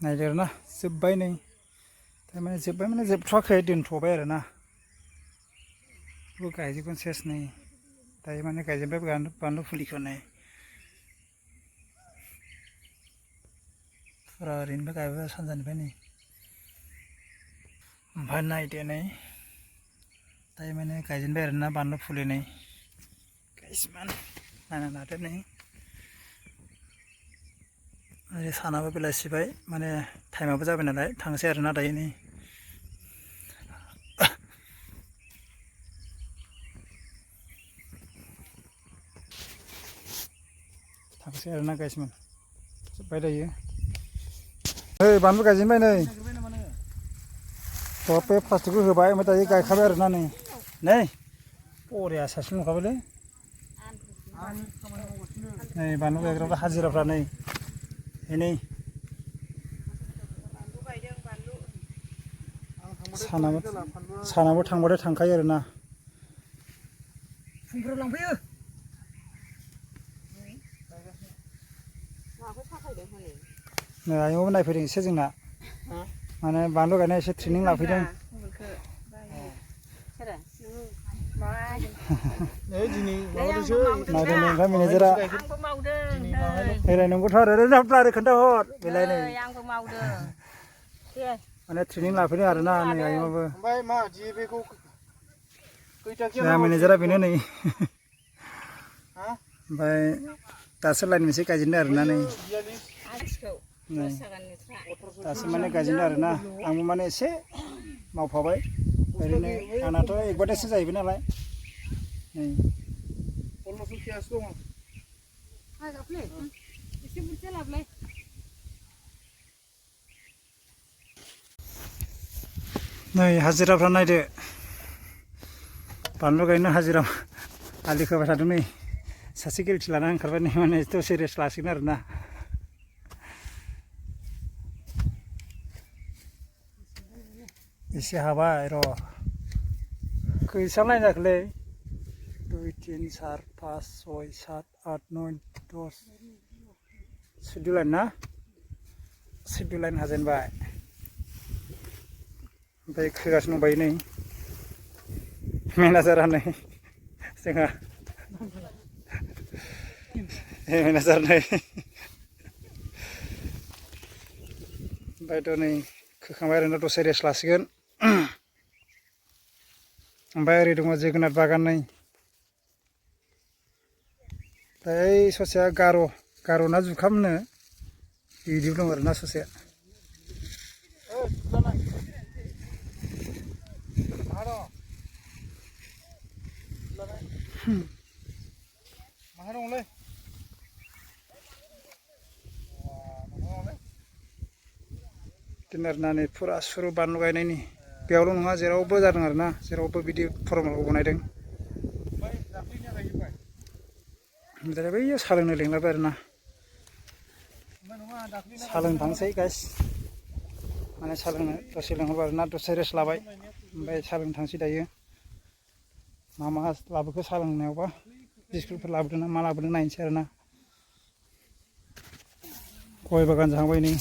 नायदो आरोना जोब्बाय नै थारमाने जोब्बाय माने जोबथ'वाखै दोनथ'बाय आरोना बेखौ गायजोबगोन सेस नै दायो माने गायजोब्बाय बानलु फुलिखौ नै फुरा ओरैनोबो गायबाय सानजानिफ्राय नै ओमफ्राय नायदो नै दायो माने गायजेनबाय आरोना बानलु फुलि नै गायसिमान नायना लादो नै आरो सानाबो बेलासिबाय माने टाइमाबो जाबाय नालाय थांसै आरोना दायो नै थांसै आरोना गायसिमान जोब्बाय दायो ओइ बानलु गायजेनबाय नै बे प्लास्टिकखौ होबाय ओमफ्राय दायो गायखाबाय आरोना नै नै बरिया सासेल' नुखाबायलै नै बानलु गायग्राफ्रा हाजिराफ्रा नै नै सानाबो थांबाथाय थांखायो आरोना फुंफोराव लांफैयो नै आयंआबो नायफैदों एसे जोंना माने बानलु गायनाय एसे ट्रेनिं लाफैदों नायदों नै ओमफ्राय मेनेजारा नंगौथ' आरो ओरैनो खोन्थाहर बेलाय नै माने ट्रेनिं लाफैदों आरोना नै आयंआबो जोंहा मेनेजारा बेनो नै ओमफ्राय दासो लाइन मोनसे गायजेनदों आरोना नै दासो माने गायजेनदों आरोना आंबो माने एसे मावफाबाय ओरैनो आंनाथ' एकबारसो जाहैबाय नालाय नै नै हाजिराफ्रा नायदो बानलु गायनो हाजिरा आलि खोबाय थादों नै सासे गिलथि लाना ओंखारबाय नै माने दसे रेस्ट लासिगोन आरोना एसे हाबाय र' खैसां लाइन जाखोलै 2 3 4 5 6 7 8 9 10 14 लाइन ना 14 लाइन हाजेनबाय ओमफ्राय खोगासिनो दंबायो नै मेनेजारा नै जोंहा मेनेजार नै ओमफ्रायथ' नै खोखांबाय आरोना दसे रेस्ट लासिगोन ओमफ्राय ओरै दङ जोगोनार बागान नै ओइ ससेया गार'ना जुखामनो बिदिबो दं आरोना ससे बिदिनो आरोना नै फुरा सुरु बानलु गायनायनि बेयावल' नङा जेरावबो जादों आरोना जेरावबो बिदि फरमुलाखौ बनायदों ओमफ्राय बैयाव साहा लोंनो लिंलायबाय आरोना साहा लोंनो थांसै गाइस माने साहा लोंनो दसे लिंहरबाय आरोना दसे रेस्ट लाबाय ओमफ्राय साहा लोंनो थांसै दायो मा लाबोखो साहा लोंनायावबा बिस्कुटफोर लाबोदों ना मा लाबोदों नायनोसै आरोना गय बागान जाहांबाय नै